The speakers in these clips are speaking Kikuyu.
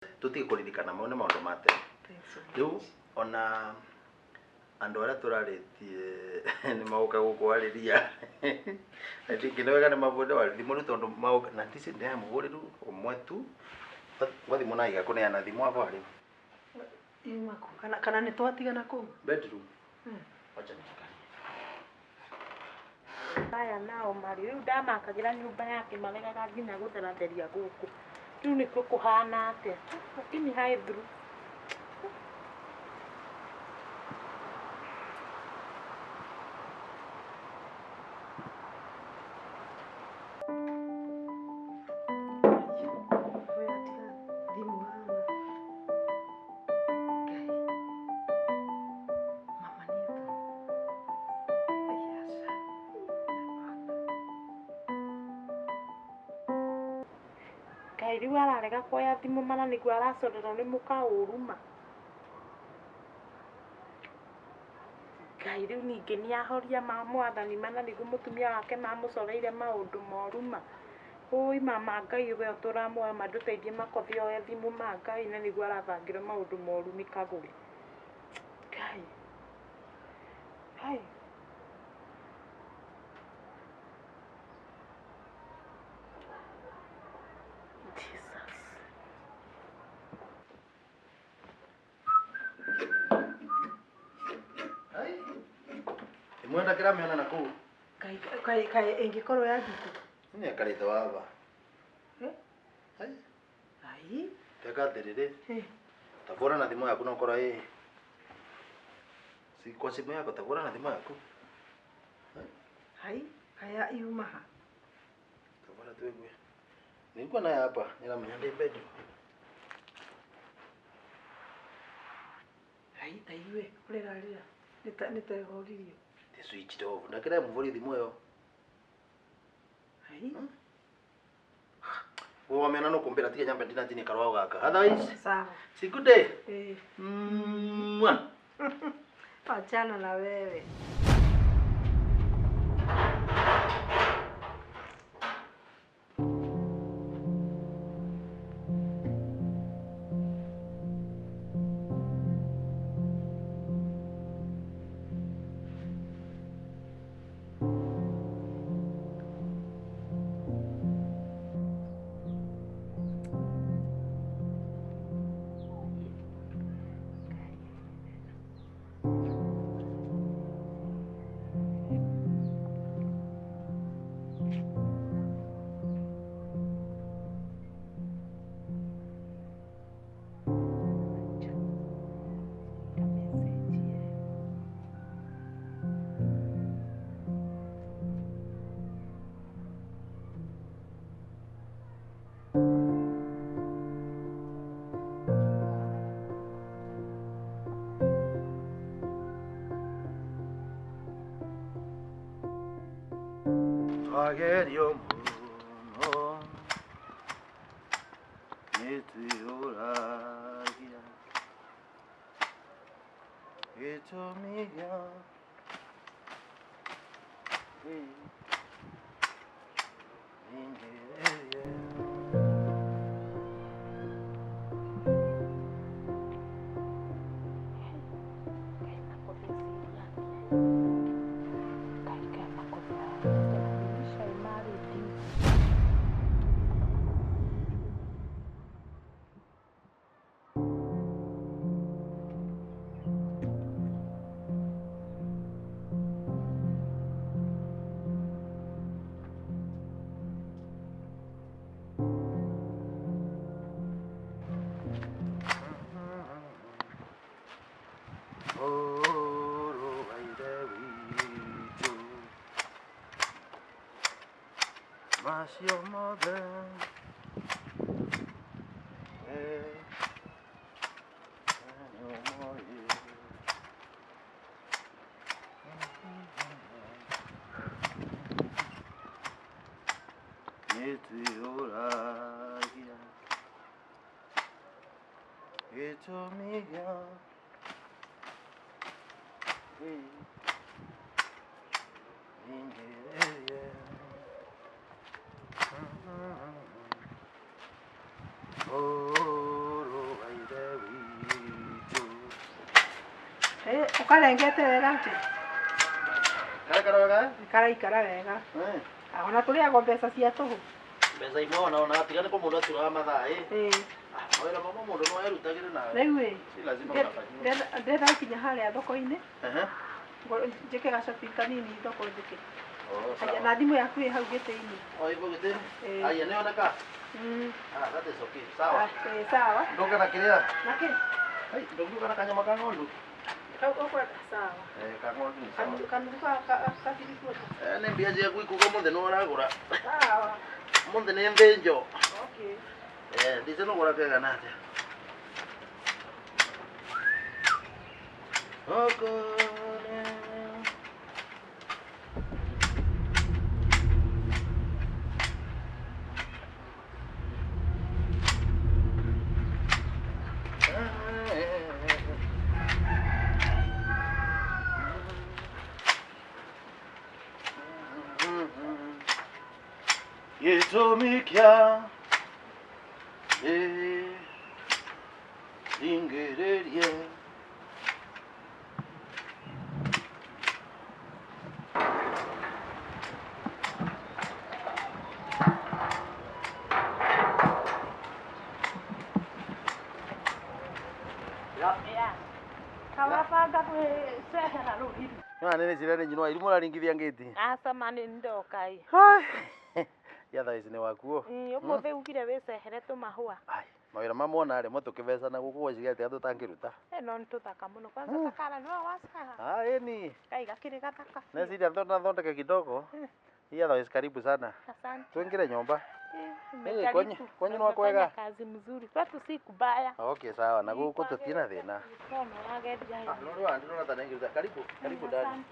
Tutige kũririkana mau nĩ maũndũ ma tene. Rĩu ona andũ arĩa tũrarĩtie nĩ magoka gũkwarĩria. I think nĩ wega nĩ mabũrĩre wa thimũ rĩu tondũ magoka na ndici ndĩramũhũrĩru ũmwe tu. Gwa thimũ na iga kũneana thimũ hapo harĩ. Yuma kũ? Kana nĩ twatigana kũu? Bedroom. Wacha niangalie. Aya nao marĩ rĩu ndamakagĩra nyũmba yake maregaga nginya gũtheratheria gũkũ. Rĩu nĩkuo kũhana atĩa? Lakini haithuru. Ngai rĩu ararega kuoya thimũ mana nĩguo aracorerwo nĩ mũka ũru ma. Ngai rĩu ningĩ nĩahoria ma mwathani mana nĩguo mũtumia wake mamũcoreire maũndũ moru ma. Ũi mama Ngai we ũtũramuoya ma ndũteithie makothi oe thimũ ma Ngai na nĩguo arabangĩrwo maũndũ moru nĩ kagũrĩ. Ngai. Ngai. Jesus. Ai. Imwe ndakĩramĩona na kũu. Kaĩ kaĩ ĩngĩkorwo yathikũ. Nĩ akarĩte waba. Eh? Ai. Ai. Teka atĩrĩrĩ. Eh. Tabora na thimũ yaku no ũkorwo ĩ. Si kwa simu yako tabora na thimũ yaku. Hai, kaya yuma ha. Tabora tuigue. Nilikuwa naye hapa, niramenya ndĩ bedroom. Hai, ta iwe ũrĩrarĩra. Nĩ ta ĩhoririo. Ti switched off. Ndakĩra mũvũri thimũ ĩyo. Hai. Wewe wamena no kumbira tiga nyambe ndina tini karwao gaka. Otherwise, Sawa. si good day. Eh. Mwah. Achana na wewe. Twagerio mũno nĩtwĩyũragia gĩtũmi gĩa wĩingĩrĩrie. Mũrũ wa Ithe witũ, macio mothe nĩũmoĩ. Nĩtwĩyũragia gĩtũmi gĩa wĩingĩrĩrie. Mũrũ Ukarengete wega atia? Karakara wega? Karaikara wega. Ona tũrĩagwo mbeca cia tũhũ. Mbeca imwe ona ona tiga nĩ kũmũndũ aturaga mathaa ĩ. Mawĩra mamwe mũndũ no erutagĩre nawe. Rĩu ĩ. Si lazima unafanyiwa. Ndĩrenda gũkinya harĩa thoko-inĩ. Njĩke gacobi kanini thoko njĩke. Na thimũ yaku ĩ hau gĩtĩ-inĩ. Oh, ĩko gĩtĩ? Aya nĩ yoneka? Ah, that is okay. Sawa. Sawa. Ndoka na kĩrĩa? Na kĩ? Hai, ndũngĩũka na kanyama ka ng'ondu. Kau ũkwenda sawa. Ka ng'ondu ni sawa. Kanuthu ka birikuota. Nĩ mbia ciaku ikuga ũmũthĩ nĩ ũragũra. Sawa. Ũmũthĩ nĩ thĩnjo. Okay. Ndice no gũra kega na atĩa. Okone. Gĩtũmi kĩa ringĩrĩrie Kawabanga gwĩcehera rũhiru. Nĩ njĩra nĩ nyinwa irimũ ũraringithia ngĩti. Aca ma nĩ ndoka ĩ. Ya thaa ici nĩ wakuo. Ũmũthĩ ugire wĩcehere tũmahũa. Ai, mawĩra ma mona rĩ mo tũkĩvecana gũkũ gweciria atĩa tũtangĩruta. No nĩ tũthaka mũno. Kwanza takara nĩwe waceha. Ah, ĩni. Kai gakĩrĩ gathaka. Neciria thondeke kidogo. Hii thaa ici karibu sana. Asante. Tuingire nyumba. Nimejaribu. Kwenyu nĩ kwega? Kazi mzuri. Kwetu si kubaya. Okay, sawa. Na gũkũ tũtina thĩna. Kono wageria. No rĩu ndĩrona ta nĩngĩruta. Karibu, karibu ndani.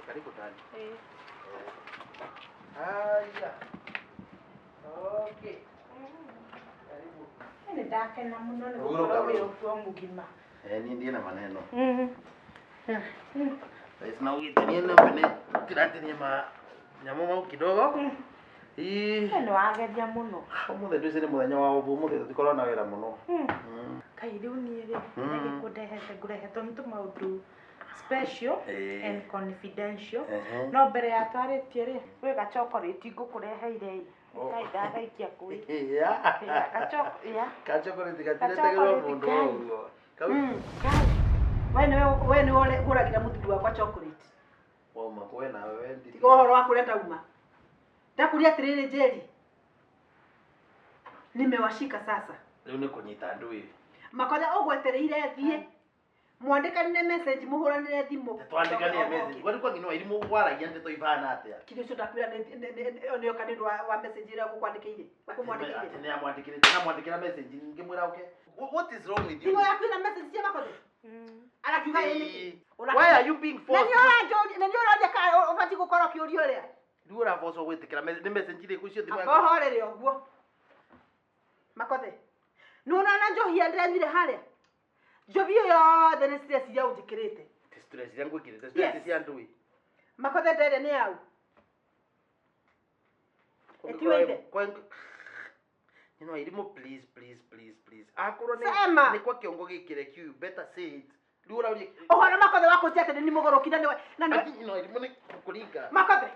Karibu ndani. Haya. Okay. Karibu. Nĩ ndakena mũno nĩ gũkorwo wĩ ũkuo mũgima. Niĩ ndirĩ na maneno. Thaa na ũgĩtinie na tiratĩrie ma nyamũ mau kidogo. Nĩ wageria mũno. Ũmũthĩ ndwĩci nĩ mũthenya wa ũbu, ũmũthĩ tũtikorwo na wĩra mũno. Kai rĩu niĩ rĩ, nĩgĩkũndehete ngũrehetwo nĩ tũmaũndũ special and confidential. No mbere ya twarĩtie rĩ, gwĩ gachokorĩti ngũkũreheire ĩ. Kai ndagaikia kũĩ. Gachokorĩti gatiretagĩrwo mũndũ ũguo. We nĩwe ũgũragĩra mũthuri wakwa chocolate. Wauma kũwe nawe we nditi. Tiga ũhoro wa kũrĩa ndauma. Ndakuria atĩrĩrĩ Njeri. Nimewashika sasa. Rĩu nĩ kũnyita ndũĩ. Makonya ũgwetereire thiĩ. Mwandĩkanire message mũhũranĩre thimũ. Twandĩkanire message. Kwani kwa nginwa irimũ waragia ndeto ibana atĩa? Kĩndũ ũcio ndakwĩra nĩ oka nĩ ũndũ wa message ĩrĩa ũgũkwandĩkĩire. Ũkũmwandĩkĩire. Atĩ nĩ amwandĩkĩrĩte na mwandĩkĩra message ngĩmwĩra oke. What is wrong with you? Thimũ yaku ĩna message cia Makothi? Arakiuga ĩ nĩkĩ? Why are you being forced? Na nĩ ũroria kana ũbatiĩ gũkorwo ũkĩũria ũrĩa. Rĩu ũraforcwo gwĩtĩkĩra nĩ message irĩkũ icio thimũ yaku? Amba ũhorere ũguo. Makothi. Nĩ ũrona njohi ĩrĩa ndĩranyuire harĩa? Njohi ĩyo yothe nĩ stress iria ũnjĩkĩrĩte. Ti stress iria ngwĩkĩrĩte, stress cia ndũĩ. Makothi ndere nĩ yau. Ĩtiwe ithe. You know, irimũ please please please please. Akorwo nĩ kwa kĩongo gĩkĩ reke you better say it. Rĩu ũraũria ũhoro Makothi wa kũnjia atĩ nĩ mũgũrũki na nĩwe na nĩwe. You know, irimũ nĩ kũringa. Makothi.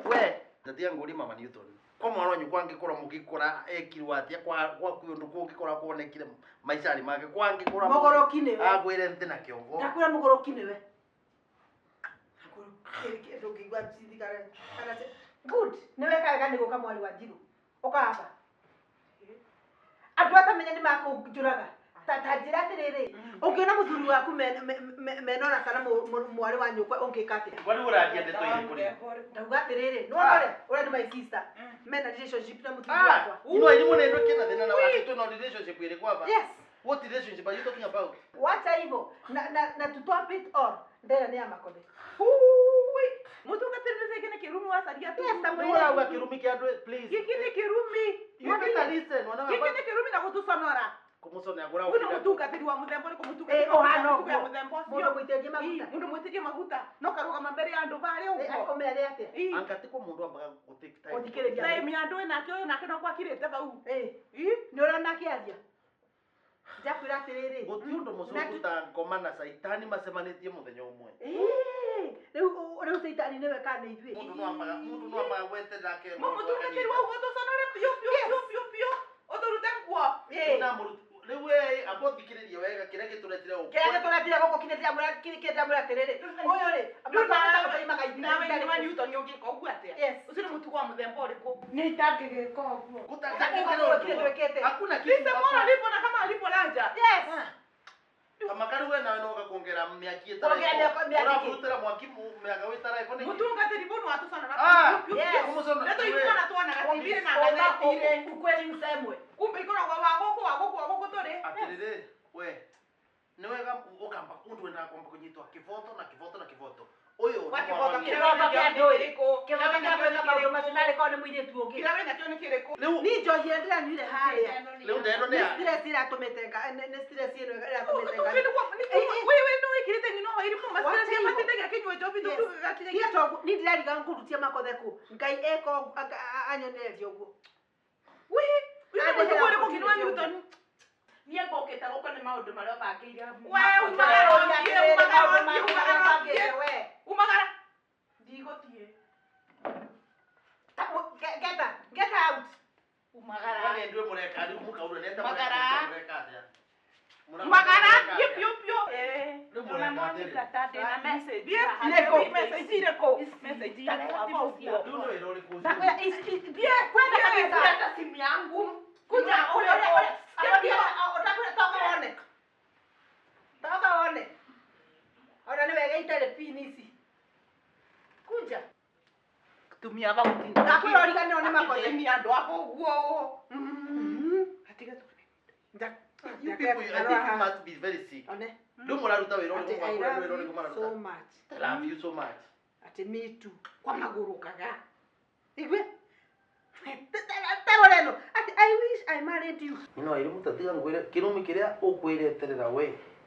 We, ndatia ngũrie mama Newton. Kwa mwana wanyu kwangĩkorwo mũgĩkora ekirwo atĩa kwa gwaku ũndũ kũngĩkorwo kuonekire maica-inĩ make kwangĩkorwo mũgũrũki nĩwe. Agwĩre nthĩ na kĩongo. Ndakwĩra mũgũrũki nĩwe. Good. Nĩ weka wega nĩ gũka mwarĩ wa Njirũ. Ũkahaba. Andũ atamenya nĩ makũnjũraga. Ta njĩra atĩrĩrĩ, ũngĩona mũthuri waku menona kana mwarĩ wa nyũkwa ũngĩka atĩa? Kwani ũraria ndeto irĩkũ rĩu? Ndauga atĩrĩrĩ, nĩwona ũrĩa ũrĩa nĩ my sister mena relationship na mũthuri wakwa. Ino irimũ nĩ ndũ kĩna thĩna na wake twĩna relationship ĩrĩkũ hapa? Yes. What relationship are you talking about? Wacha hivyo na to top it all ndera nĩ ya Makothi. Mũtungatĩri nĩ gĩkĩ nĩ kĩrumi wacaria tu. Yes, Nĩ ũrauga kĩrumi kĩa andũ please. Gĩkĩ nĩ kĩrumi. You better listen. Gĩkĩ nĩ kĩrumi na gũtũconora. Kũmũconora gũra Ũyũ nĩ mũtungatĩri wa mũthemba ũrĩkũ mũtungatĩri wa mũthemba ũcio? Mũndũ mũitĩrĩrie maguta. Mũndũ mũitĩrĩrie maguta. No karũgama mbere ya andũ barĩa ũguo. Ũmere atĩa? Anga ti kwa mũndũ ambaga gũ take time. Gũthikĩrĩria. Time ya andũ ĩnake ũyũ nake no gwakirĩte bau. Nĩ ũrona akĩaria. Ndakwĩra Atĩrĩrĩ. Gũtirĩ ũndũ mũcũngũ ta ngoma na caitani macemanĩtie mũthenya ũmwe. Rĩu caitani nĩwe kana nĩ ithuĩ? Mũndũ no ambaga gweterera akerwo. Mũtungatĩri wa ũguo tũconore biũ biũ biũ biũ biũ, ũtũrute nguo. Rĩu we amba ũthikĩrĩrie wega kĩrĩa gĩtũretire gũkũ. Kĩrĩa gĩtũretire gũkũ, kinya ndĩramwĩra atĩrĩrĩ, ũyũ rĩ, Nawe nĩ wa Newton, ũngĩka ũguo atĩa? Yes. Ũcio nĩ mũtugo wa mũthemba ũrĩkũ? Nĩ itangĩgĩka ũguo. Gũtangĩkĩrwo. Hakuna kitu. Lise mwana alipo na kama alipo lanja. Yes. Kamakari, we nawe noga kuongera mĩaki. Kuongera mĩaki. Ũraburutĩra mwaki mĩaka wĩtaraiko nĩkĩ? Mũtungatĩri mũndũ watũconora. Ah, Yes. kũmũconora. Ndeto ithuana tuonaga TV na ngathĩti-inĩ. Ukweli usemwe. Kumbe ikoragwo wa gũkũ wa gũkũ wa gũkũ tũrĩ. Atĩrĩrĩ, we nĩ wega ũkamba ũndũ wendaga kwamba kũnyitwo kĩboto na kĩboto na kĩboto ũyũ. Wa nĩ kĩboto mwana. kĩrĩa Kĩboto kĩa ndũĩ. kĩrĩkũ? Kĩboto kĩa gwĩka maũndũ macio narĩ korwo nĩ mũirĩtu ũngĩ. Kĩrĩa wĩnakĩo nĩ kĩrĩkũ? Rĩu Ni njohi ĩrĩa ndĩranyuire harĩa. Rĩu ndeno nĩ Nĩ ya stress ĩratũmĩte nĩ stress ĩno ĩratũmĩte nga. Wewe nĩ wĩkĩrĩte ng'ino wa irĩkũ Wacha hivyo. matirĩtie gĩakĩnyua njobi. Yes. Tũgakinya. Tiga toguo ni ndĩrariga ngũrutie makothe kũ Ngai eka ũguo, anyonererie ũguo. Mũtugo ũrĩkũ ng'ino wa Newton? Niĩ ngũkĩte gũkũ nĩ maũndũ marĩa ũbangĩire. We, umagara ũthiĩ, umagara ũthiĩ, umagara ũthiĩ. We. Umagara. Ndigũthiĩ. Get out. Umagara. Kwani ndwe mũreka rĩu mũkaura nĩ atĩa? Magara. Mũreka atĩa? Umagara thiĩ biũ biũ. Rĩu Ona mũreka Monica atĩa? ta ndĩna message. Thiĩ Irĩkũ? Message irĩkũ? Message irĩkũ? Rĩu nĩ wĩra ũrĩkũ ũcio? Ndakwĩra thiĩ kwenda kabisa. Hata simu yangu. Kuja ule ule ule. Ndakwĩra toka wone. Toka wone. Ona nĩ wega itarĩ pin ici. Kuja. Tumia bagũtinda. Ndakwĩra ũriganĩrwo nĩ makothe. Ni andũ ako ũguo ũũ. Atiga You people, I think you must be very sick. One. Rĩu mũraruta wĩra Ati ũrĩkũ? I Mwakũra nĩ love wĩra ũrĩkũ you mararuta? so much. I love you so much. Ati me too. Kwa magũrũkaga. Igwe. Tarora ĩno. Ati I wish I married you. No ĩrĩ mũtatiga ngwĩre kĩrumi kĩrĩa ũkwĩreterera we.